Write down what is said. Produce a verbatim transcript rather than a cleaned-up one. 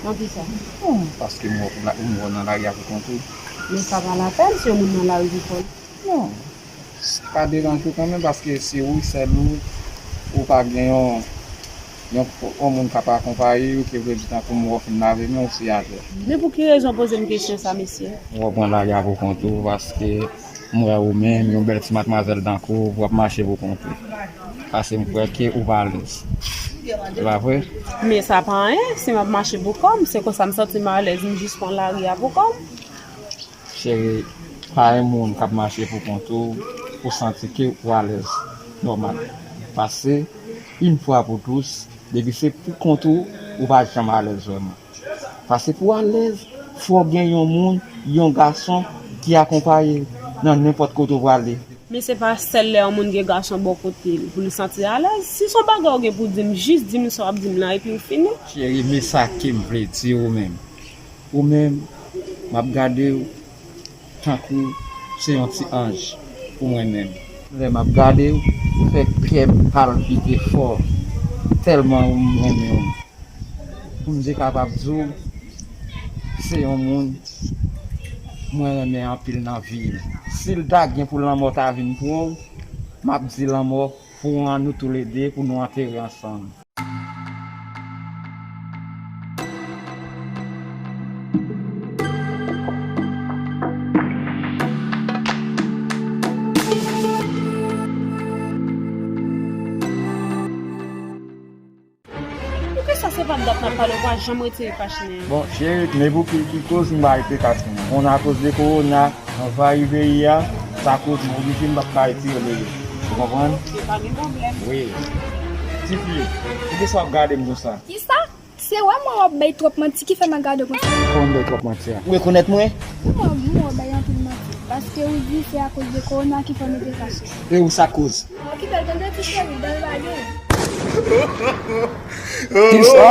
Nan kisa? Non, paske m wè w la, m wè w nan lari a pou kont ou. Men sa pa lapèn, se yon moun nan lari ki fè l. Non, pa deranje w kanmenm, paske se ou, sèl ou, ou pa gen yon, yon, yon moun k ap akonpaye w, ki vle di tankou m wè w fin lave men w, se atè. Men pou ki rezon w poze m kesyon sa, mesye? M wè w pran lari a pou kont ou, paske m wè ou menm, yon bèl ti madmwazèl tankou w, w ap mache pou kont ou. Paske m kwè ke ou pa alèz. Se pa vre? Men sa pa anyen, si m ap mache pou kò m, se konsa m santi m alèz, m jis pran lari a pou kò m. Cheri, pa yon moun k ap mache pou kont ou, pou santi ke ou alèz. Nòmal. Paske, yon fwa pou tous, depi se pou kont ou, ou pa janm alèz vrèman. Paske pou w alèz, fò w gen yon moun, yon gason ki akonpaye w nan nenpòt kote w prale. Men se pa sèl lè yon moun gen gason bò kote l pou l santi alèz. Si se yon bagay ou gen pou di m, jis di m sa w ap di m lan epi ou fini. Cheri, men sa ke m vle di ou menm. Ou menm, m ap gade w tankou se yon ti anj pou mwen menm. Lè m ap gade w, ou fè kè m palpite fò, tèlman m renmen w. Pou m te kapab di w, se yon moun mwen renmen anpil nan vi m. Si l ta gen pou lanmò ta vin pran w, m ap di lanmò pran nou toulede pou nou antere ansanm. Poukisa se pa dat n ap pale, ou pa janm retire kachnen an? Bon, cheri, men pou ki, ki koz m pa retire kachnen an? Konn akoz de kowona, anvayi peyi a, sa koz m oblije m p ap ka retire l. Ou konprann? Ok, pa gen pwoblèm. Wi. Tifi, poukisa w ap gade m konsa? Kisa? Se wè mwen w ap bay twòp manti ki fè m ap gade w konsa. Kòman m bay twòp manti a? Ou rekonèt mwen? Wi, mwen, mwen w ap bay anpil manti. Paske ou di se akoz de kowona ki fè w mete kachnen. E ou sa koz? Okipe l tande ti cheri, dan l pa gen. Kisa?